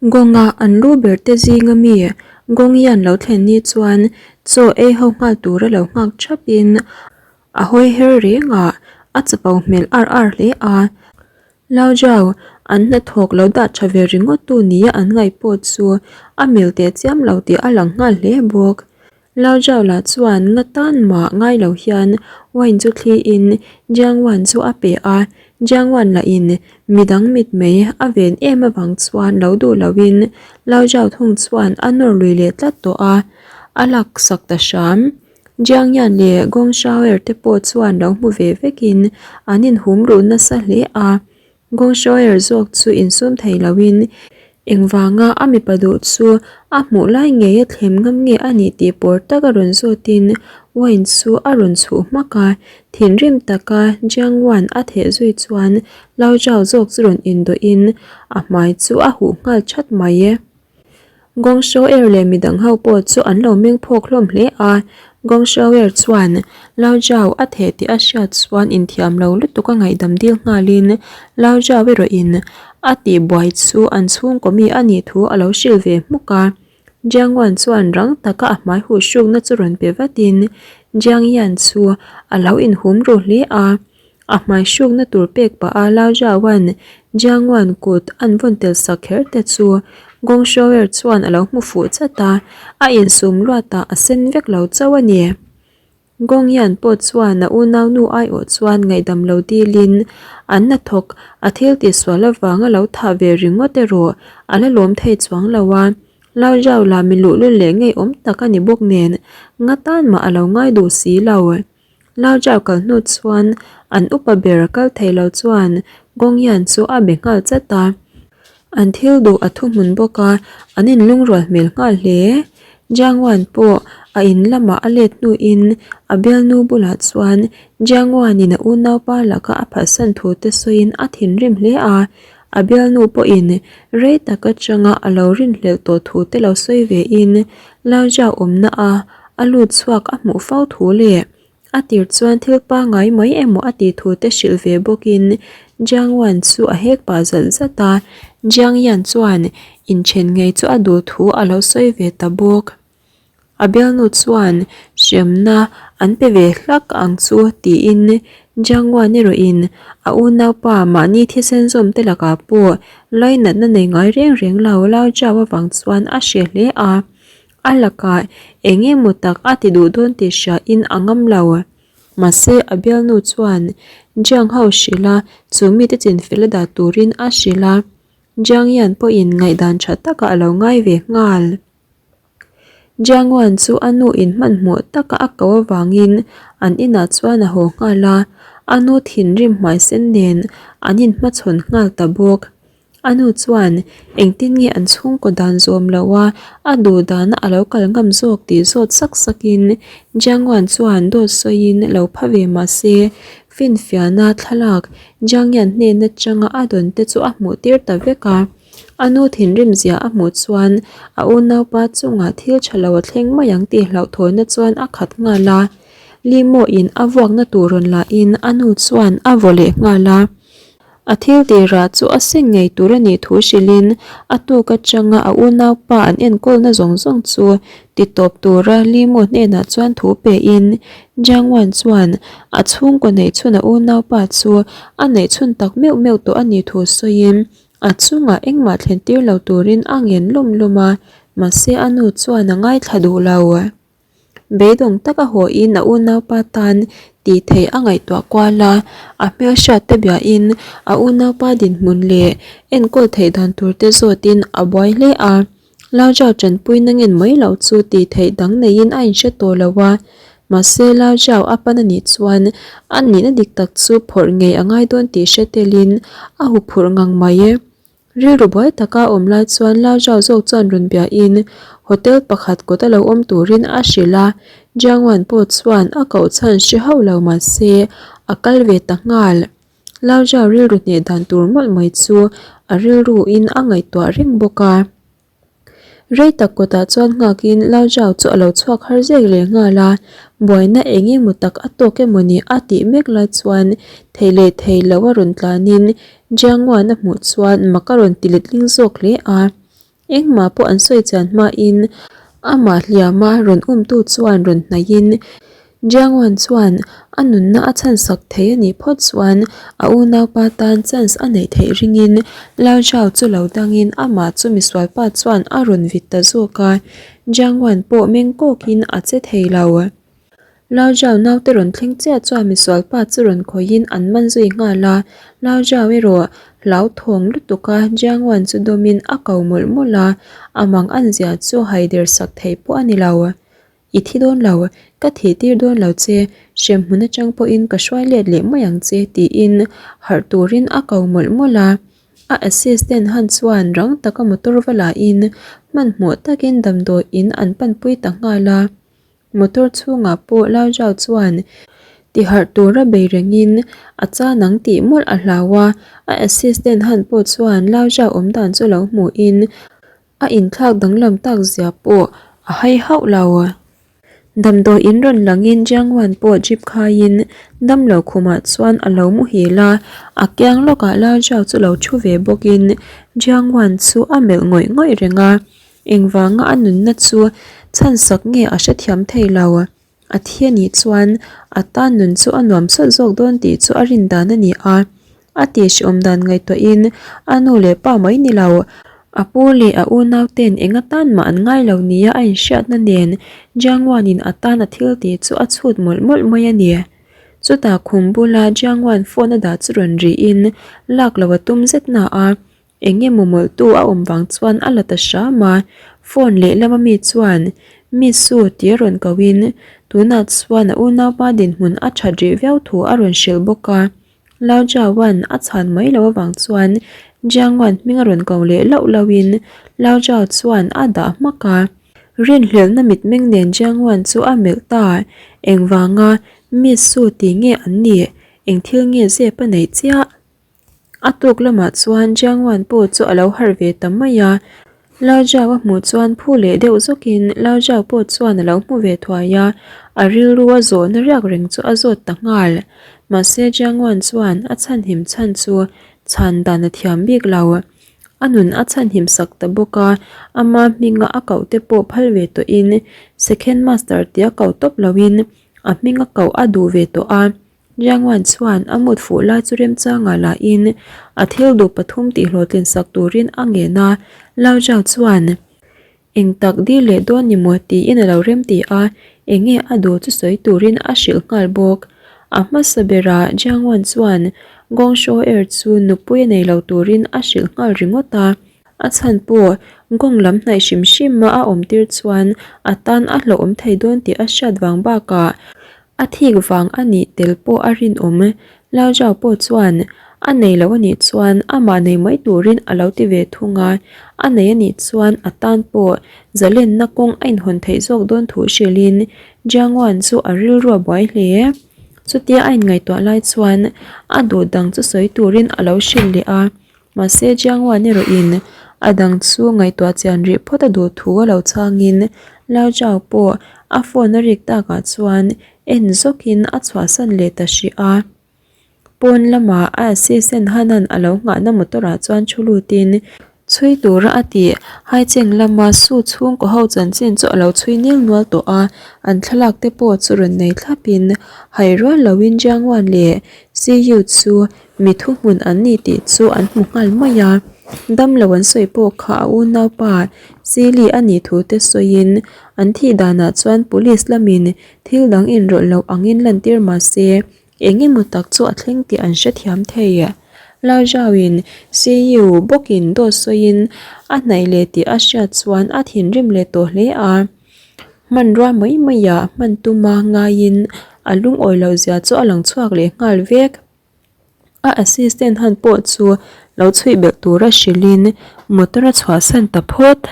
Gawnga an lu ber te zinga mi Gawng hian lo thlen ni chuan chaw ei ho nghal tura lo nghak thap in a hawi her reng a, a chapo hmel ar ar hle a. Lau Zhao, an hnathawk lo dah tha ve ringawt tu nia an ngaih pawh chu a mil teh chiam lo tih a lang nghal hle bawk. Lao Zhao lah chuan nga tan mah ngai lo hian wine chu thli in Jiang Wan chu a pe a, Jiang Wan lah in midang mitmei a ven em avang chuan lo duh lo in Lao Zhao thung chuan a nawr lui leh tlat tawh a, a lak sak ta hram. Jiang Yan leh Gong Shaoer te pawh chuan lo hmu ve vek in an inhum ruh nasa hle a. Gongshawyer zawk chu insum thei loin engvanga a mipa duh chu a hmuh lai ngei a thlem ngam nge a nih tih pawr taka rawn zawtin wine chu a rawn chhuh hmak a, thinrim taka Jiang Wan a theh zui chuan Lao Zhao zawk chu rawn indawhin a hmai chu a huh nghal chat mai e. Gongshawyer leh midang ho pawh chu an lo meng phawk hlawm hle a, Gongshawyer chuan Lao Zhao a theh tih a hriat chuan inthiam lo lutuk a ngaihdam dil nghalin Lao Zhao erawhin a tihbuai chu an chhungkaw mi a nih thu a lo hrilh ve hmuk a. Jiang Wan chuan rang taka a hmai huh hrukna chu rawn pe vatin Jiang Yan chu a lo inhum ru hle a. A hmai hrukna tur pek pah a Lao Zhaoan Jiang Wan kut an vawn tel sak kher te chu Gong Shouer chuan a lo hmu fuh chat a, a insum luat ah a sen vek lo chauh a ni. Gong Yan pawh chuan a unaunu aiawh chuan ngaihdam lo dilin an hnathawk a thil tihsual avanga lo thah ve ringawt erawh a la lawm thei chuang lo a, Lao Zhao lah mi luhlul leh ngeiawm tak a ni bawk nen nga tan mah a lo ngai duh si lo. Lao Zhao kal hnu chuan an upa ber kal thei lo chuan Gong Yan chu a be nghal chat a. An thil duh a thuhmun bawk a, an inlungrual hmel nghal hle. Jiang Wan pawh a in lamah a let hnuin a bialnu bulah chuan Jiang Wan-in a unaupa laka a phatsan thu te sawiin a thinrim hle a. A bialnu pawhin rei tak atanga a lo rinhlelh tawh thu te lo sawi vein Lao Zhao awmna a a lut chhuak a hmuh fo thu leh a tir chuan thil pangngai mai emaw a tih thu te hrilh ve bawkin Jiang Wan chu a hek pah zalh zat a, Jiang Yan chuan inthen ngei chu a duh thu a lo sawi ve ta bawk. A bialnu chuan hremna an pe ve hlak ang chu tiin Jiang Wan erawhin a unaupa mahni thisen zawm te lakah pawh lainatna nei ngai reng reng lo Lao Zhao avang chuan a hre hle a. A lakah eng emaw tak a ti duh dawn tih hriain a ngam lo. Mahse a bialnu chuan Jiang ho hrilh a, chu mite chinfel a dah turin a hrilh a. Jiang Yan pawhin ngaihdan tha takah a lo ngai ve nghal. Jiang Wan chu a nu in hmanhmawh taka a ko avangin an inah chuan a haw nghal a, a nu thinrim hmaisen nen an inhmachhawn nghal ta bawk. A nu chuan engtin nge an chhungkaw dan zawm loh a, a duh dana a lo kal ngam zawk tih zawt sak sakin Jiang Wan chuan dawt sawiin lo pha ve mah se, finfiahna thlalak Jiang Yan hnen atanga a dawn te chu a hmuh tir ta vek a. A nu thinrim zia a hmuh chuan a unaupa chungah thil tha lo a thleng mai ang tih hlauhthawnna chuan a khat nghal a. Li Mo in a vuakna tur rawn lahin a nu chuan a vaw leh nghal a. A thil tirah chu a seng ngei tur a nih thu hrilhin a tuk atanga a unaupa an enkawlna zawng zawng chu ti tawp tura Li Mo hnenah chuan thu pein Jiang Wan chuan a chhungkaw neihchhun a unaupa chu a neihchhun tak meuh meuh tawh a nih thu sawiin a chungah engmah thlen tir lo turin a ngen lawm lawm a, mahse a nu chuan a ngaithla duh lo. Beidawng taka hawiin a unaupa tan tih theih a ngaihtuah kual a, a hmelhriat te biahin a unaupa dinhmun leh enkawl theih dan tur te zawtin a buai hle a. Lao Zhao tanpuina ngen mai lo chu tih theih dang neiin a inhre tawh lo a, mahse Lao Zhao a pan a nih chuan a nihna dik tak chu phawrh ngei a ngai dawn tih hre telin a huphurh ngang mai e. Rilru buai taka awm lai chuan Lao Zhao zawk chuan rawn biahin hotel pakhat kawt a lo awm turin a hrilh a, Jiang Wan pawh chuan a koh chhan hre hauh lo mahse a kal ve ta nghal. Lao Zhao rilru hneh dan tur mawlh mai chu a rilruin a ngaihtuah reng bawk a. Rei tak kawtah chuan nghakin Lao Zhao chu a lo chhuak har zek leh nghal a, buaina eng emaw tak a tawk emaw ni a tih mek lai chuan thei leh thei lo a rawn tlanin Jiang Wan a hmuh chuan mak a rawn ti letling zawk hle a. Engmah pawh an sawi chian hmain amah hliama rawn umtu chuan rawn hnaihin Jiang Wan chuan a nunna a chhansak thei a nih phawt chuan a unaupa tan chance a neih theih ringin Lao Zhao chu lo dangin amah chu misualpa chuan a rawn vit ta zawk a, Jiang Wan pawh meng kawkin a che thei lo. Lao Zhao naute rawn thleng chiah chuan misualpa chu rawn khawihin an man zui nghal a, Lao Zhao erawh hlauthawng lutuk a Jiang Wan chu dawmin a ko mawlh mawlh a, a mang an zia chu haider sak thei pawh a ni lo. I thi dawn lo, ka thih tir dawn lo che, hremhmun atang pawhin ka hruai let leh mai ang che tiin harh turin a ko mawlh mawlh a. A assistant han chuan rang taka motor va lahin hmanhmawh takin damdawi in an panpui ta nghal a. Motor chhungah pawh Lao Zhao chuan tiharh tura bei rengin a chan ang tih mawlh a hlau a, a assistant han pawh chuan Lao Zhao awmdan chu lo hmuhin A inthlak danglam tak zia pawh a hai hauh lo. Damdawi in rawn langin Jiang Wan pawh jeep khaiin damlo khumah chuan a lo muhil a, a kiang lawkah Lao Zhao chu lo thu ve bawkin Jiang Wan chu a melh ngawih ngawih reng a, engvanga a nunna chu chhansak nge a hrethiam thei lo. A thi a nih chuan a tan nun chu a nuam sawt zawk dawn tih chu a rin dan a ni a. A tihhrehawm dan ngaihtuahin a nu leh pa mai ni lo, a pu leh a unau ten eng atan mah an ngai lo nia a inhriatna nen Jiang Wan-in a tan a thil tih chu a chhut mawlh mawlh mai a ni. Chutah khum bula Jiang Wan phone a dah chu rawn rihin lak lo a tum zet na a, Eng emaw mawlhtu a awm vang chuan a la ta hram a, phone lehlam ami chuan Miss Su tih a rawn ko in tunah chuan a unaupa dinhmun a that rih viau thu a rawn hrilh bawk a. Lao Jiawan a chhan mai loh avang chuan Jiang Wan hming a rawn ko leh lauh lauh in Lao Jiao chuan a dah hmak a. Rinhlelhna mitmeng nen Jiang Wan chu a melh ta, engvanga Miss Su tih nge an nih, eng thil nge zep a neih chiah? A tuk lamah chuan Jiang Wan pawh chu a lo harh ve ta mai a, Lao Zhao a hmuh chuan phu leh deuh zawkin Lao Zhao pawh chuan a lo hmu ve thuai a, a rilru a zawhna riak reng chu a zawt ta nghal. Mahse Jiang Wan chuan a chhanhim chhan chu chhan dan a thiam bik lo. A nun a chhanhim sak ta bawk a, ama hminga a koh te pawh phal ve tawhin Second Master tia koh tawp loin a hminga koh a duh ve tawh a. Riangwan chuan a mut fuh lai chu remchangah lahin a thil duh pathum tih hlawhtlin sak turin a ngen a, Lao Zhao chuan eng tak dil leh dawn ni maw tiin a lo remti a, eng nge a duh chu sawi turin a hrilh nghal bawk. A hmasa berah Jiangwan chuan Gong Shou-er chu nupui a nei lo turin a hrilh nghal ringawt a, a chhan pawh Gong lam hnaih hrim hrim a a awm tir chuan a tan a hlauhawm thei dawn tih a hriat vang bakah A thik vang a nih tel pawh a rinawm. Lao Zhao pawh chuan a nei lo a nih chuan amah nei mai turin a lo ti ve thung a, a nei a nih chuan a tan pawh zalenna kawng a inhawn theih zawk dawn thu hrilhin Jiang Wan chu a rilru a buai hle. Chutia a inngaihtuah lai chuan a duh dang chu sawi turin a lo hrilh leh a. Mahse Jiang Wan erawhin a dang chu ngaihtuah chian rih phawt a duh thu a lo chhangin Lao Zhao pawh a phone a rik takah chuan en zawkin a chhuahsan leh ta hrih a. Pawn lamah a assistant Hanan a lo nghahna motor ah chuan thu lutin chhui tura a tih Haicheng lama Su chhungkaw ho chanchin chu a lo chhui nil nual tawh a, an thlalak te pawh chu rawn nei thlapin hai rual loin Jiang Wan leh Siyu chu Mi thuhmun an ni tih chu an hmu nghal mai a, damlo an sawi pawh kha a unaupa Sili a nih thu te sawiin an thih danah chuan police lamin thil dang inrawlh loh angin lantir mah se eng emaw tak chu a thleng tih an hrethiam thei. Lao Zhao-in Siyu bawkin dawt sawiin a hnaih leh tih a hriat chuan a thinrim leh tawh hle a, hmanrua mai maiah hman tuma ngaiin a lungawi loh zia chu a lang chhuak leh nghal vek. A assistant han pawh chu lo chhuih belh tura hrilhin motor a chhuahsan ta phawt.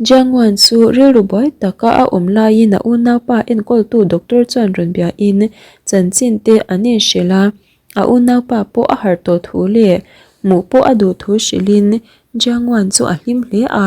Jiang Wan chu rilru buai taka a awm laiin a unaupa enkawltu doctor chuan rawn biain chanchin te an inhrilh a, a unaupa pawh a harh tawh thu leh hmuh pawh a duh thu hrilhin Jiang Wan chu a hlim hle a.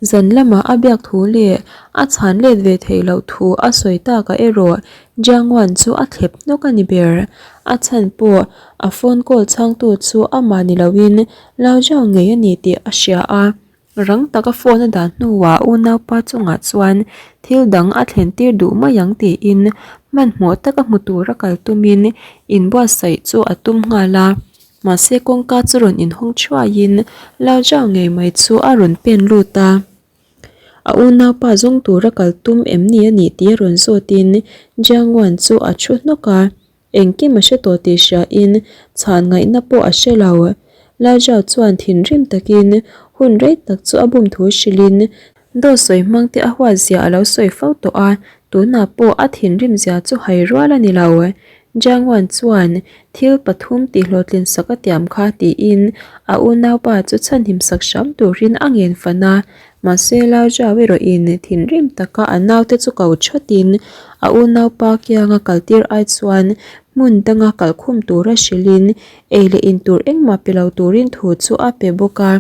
Zan lama a biak thu leh a chhan let ve theih loh thu a sawi takah erawh Jiang Wan chu a thlep hnawk a ni ber. A chhan pawh a phone call chhangtu chu amah ni loin Lao Zhao ngei a ni tih a hria a. Rang taka phone a dah hnuah unaupa chungah chuan thil dang a thlen tir duh mai ang tiin hmanhmawh taka hmu tura kal tumin inbuatsaih chu a tum nghal a. Mahse kawngka chu rawn inhawng thuaiin Lao Zhao ngei mai chu a rawn pen lut a. A unaupa zawng tura kal tum em ni a nih tih a rawn zawtin Jiang Wan chu a thu hnawk a. Engkim a hre tawh tih hriain chhan ngaihna pawh a hre lo. Lao Zhao chuan thinrim takin hun rei tak chu a bum thu hrilhin dawt sawi hmang te a huat zia a lo sawi fo tawh a, tunah pawh a thinrim zia chu hai rual a ni lo. Jiang Wan chuan thil pathum tihhlawhtlin sak a tiam kha tiin a unaupa chu chhanhim sak hram turin a ngen fan a, Mahse Lao Zhao erawhin thinrim taka a naute chu ko thatin a unaupa kianga kaltir ai chuan hmun danga kalkhum tura hrilhin ei leh in tur engmah pe lo turin thu chu a pe bawk a.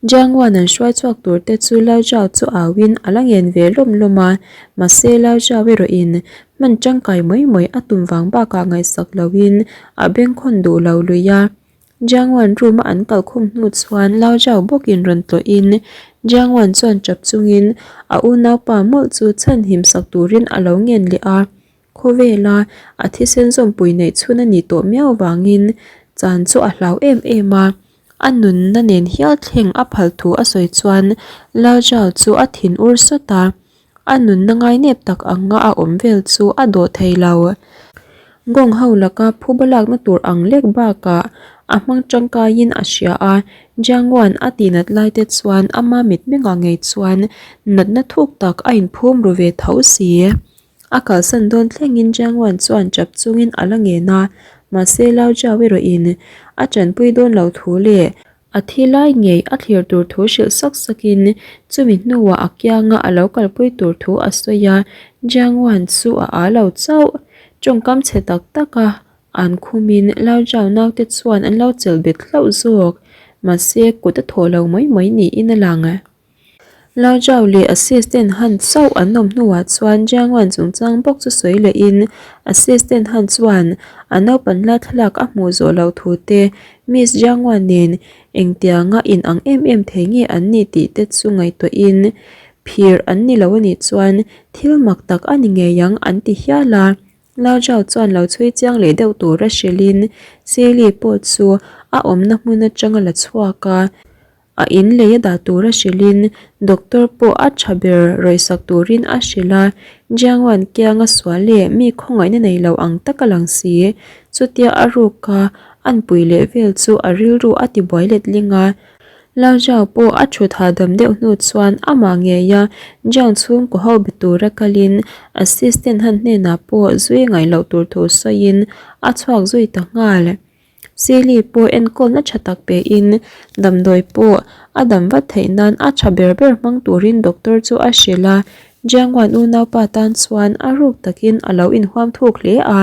Jiang Wan an hruai chhuak tur te chu Lao Zhao chu auin a la ngen ve lawm lawm a, mahse Lao Zhao erawhin hman tangkai mai mai a tum vang bakah ngaihsak loin a bengkhawn duh lo lui a. Jiang Wan room a an kal khum hnu chuan Lao Zhao bawkin rawn tlawhin Jiang Wan chuan tap chungin a unaupa mawlh chu chhanhim sak turin a lo ngen leh a. Khawvela a thisen zawmpui neih chhun a nih tawh miau vangin chan chu a hlau em em a. A nunna nen hial thleng a phal thu a sawi chuan Lao Zhao chu a thin ur sawt a. A nunna ngainep tak anga a awm vel chu a dawh thei lo. Gong ho laka phuba lakna tur ang lek bakah a hmang tangkaiin a hria a, Jiang Wan a tihnat lai te chuan ama mitmengah ngei chuan natna thuk tak a inphum ru ve tho si. A kalsan dawn thlengin Jiang Wan chuan chap chungin a la ngen a, mahse Lao Jiao erawhin a tanpui dawn lo thu leh A thi lai ngei a thlir tur thu hrilh sak sakin chumi hnuah a kianga a lo kalpui tur thu a sawi a, Jiang Wan chu a â lo chauh. Tawngkam chhe tak taka an khumin Lao Zhao naute chuan an lo chelh bet hlauh zawk. Mahse kut a thawh lo mai mai niin a lang. Lao Zhao leh Assistant Han chauh an awm hnuah chuan Jiang Wan chungchang bawk chu sawi lehin Assistant Han chuan a naupan la thlalak a hmuh zawh loh thu te, Miss Jiang Wan nen engtianga in ang em em thei nge an nih tih te chu ngaihtuahin phir an ni lo anih chuan thil mak tak a ni ngei ang an ti hial a. Lao Zhao chuan lo chhui chiang leh deuh tura hrilhin Seli pawh chu a awmna hmun atanga la chhuak a. A in lei a dah tura hrilhin doctor pawh a tha ber rawihsak turin a hrilh a, Jiang Wan kianga sual leh mi khawngaihna nei lo ang tak a lang si. Chutia a ruka an pui leh vel chu a rilru a ti buai letling a. Lao Zhao pawh a thut hahdam deuh hnu chuan amah ngeia Jiang chhungkaw ho be tura kalin assistant han hnenah pawh zui ngaih loh tur thu sawiin a chhuak zui ta nghal. Sili pawh enkawlna tha tak pein damdawi pawh a dam vat theih nan a tha ber ber hmang turin doctor chu a hrilh a, Jiangwan unaupa tan chuan a ruk takin a lo inhuam thuk hle a.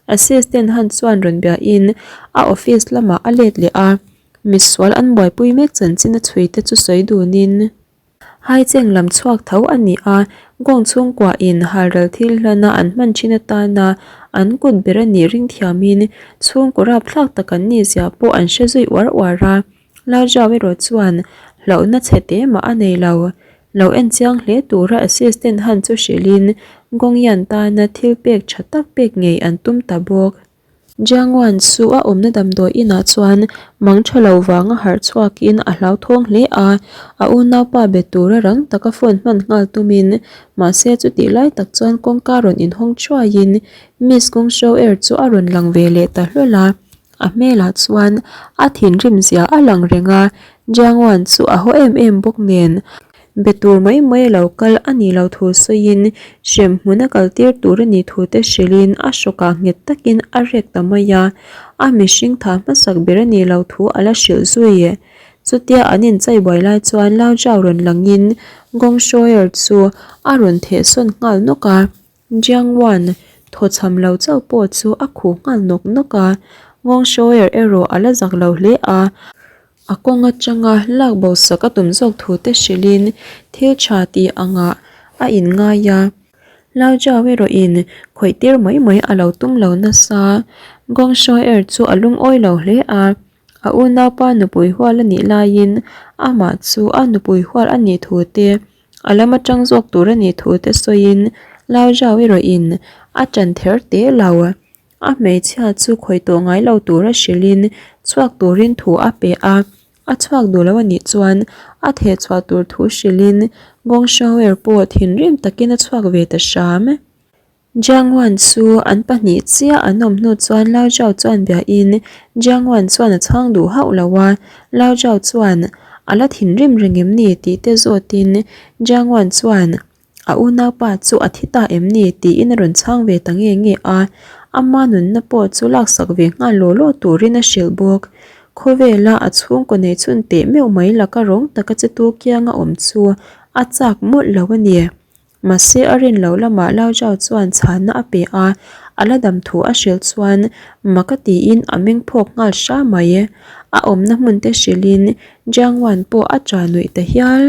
Assistant han chuan rawn biahin a office lamah a let leh a, misual an buaipui mek chanchin a chhui te chu sawi dunin. Haicheng lam chhuak tho a ni a, Gong chhungkua in halral thil hlana an hman thin atana an kut ber a nih ring thiamin chhungkaw rapthlak tak an nih zia pawh an hre zui uar uar a. Lalzau erawh chuan hlauhna chhe te mah a nei lo. Lo en chiang hle tura assistant han chu hrilhin Gong Yan tana thil pek tha tak pek ngei an tum ta bawk. Jiang Wan chu a awmna damdawi inah chuan mang tha lo vanga harh chhuakin a hlauthawng hle a, a unaupa be tura rang taka phone hman nghal tumin mahse chutih lai tak chuan kawngka rawn inhawng thuaiin Miss Gong Shou Er chu a rawn lang ve leh ta hlawl a, a hmelah chuan a thinrim zia a lang reng a, Jiang Wan chu a haw em em bawk nen. Be tur mai mai a lo kal a nih loh thu sawiin hrem hmun a kal tir tur a nih thu te hrilhin a hrawkah nghet takin a rek ta mai a, a mihring tha hmasak ber a nih loh thu a la hrilh zui. Chutia an inchai buai lai chuan Lao Zhao rawn langin Gong Shuoer chu a rawn theh sawn nghal nawk a, Jiang Wan thaw chham lo chauh pawh chu a khuh nghal nawk nawk a, Gong Shuoer erawh a la zak lo hle a. A kawng atanga lak bo sak a tum zawk thu te hrilhin thil tha tih angah a inngai a. Lao Zhao erawhin khawih tir mai mai a lo tum lo nasa. Gong Shuaer chu a lungawi lo hle a, a unaupa nupui hual a nih laiin amah chu a nupui hual a nih thu te, a lam atang zawk tur a nih thu te sawiin Lao Zhao erawhin a ṭan ther teh lo. A hmeichhia chu khawih tawh ngai lo tura hrilhin chhuak turin thu a pe a, a chhuak duh lo a nih chuan a theh chhuah tur thu hrilhin Gong Shower pawh thinrim takin a chhuak ve ta hram. Jiang Wan chu an pahnih chiah an awm hnu chuan Lao Zhao chuan biain Jiang Wan chuan a chhang duh hauh lo a, Lao Zhao chuan a la thinrim reng em ni tih te zawtin Jiang Wan chuan A unaupa chu a thi ta em ni? tiin a rawn chhang ve ta nge nge a, ama nunna pawh chu laksak ve nghal law law turin a hrilh bawk. Khawvela a chhungkaw nei chhun teh meuh mai laka rawng taka che tu kianga awm chu a chak mawlh lo a ni. Mahse a rin loh lamah Lao Zhao chuan chhanna a pe a, a la dam thu a hrilh chuan mak a tiin a meng phawk nghal hra mai. A awmna hmun te hrilhin Jiang Wan pawh a ṭah nuih ta hial.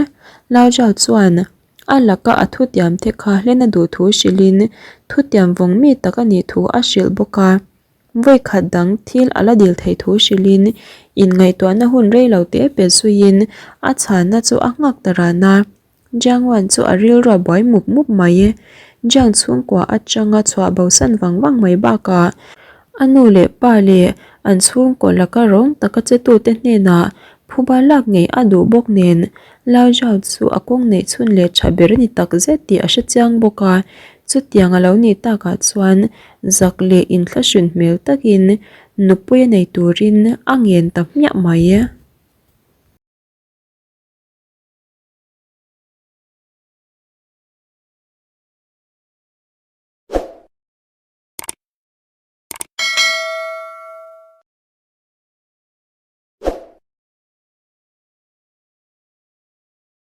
Lao Zhao chuan A laka a thutiam te kha hlen a duh thu hrilhin thutiam vawng mi tak a nih thu a hrilh bawk a. Vawikhat dang thil a la dil theih thu hrilhin inngaihtuahna hun rei lo te pe zuiin a chhanna chu a nghak ta ran a. Jiang Wan chu a rilru a buai mup mup mai. Jiang chhungkua atanga chhuah bosan vang vang mai bakah a nu leh pa leh an chhungkaw laka rawng taka chetute hnenah phuba lak ngei a duh bawk nen Lao Zhao chu a kawng neih chhun leh tha ber a ni tak zet tih a hre chiang bawk a, chutiang a lo nih takah chuan zak leh inthlahrun hmel takin nupui a nei turin a ngen ta hmiah mai.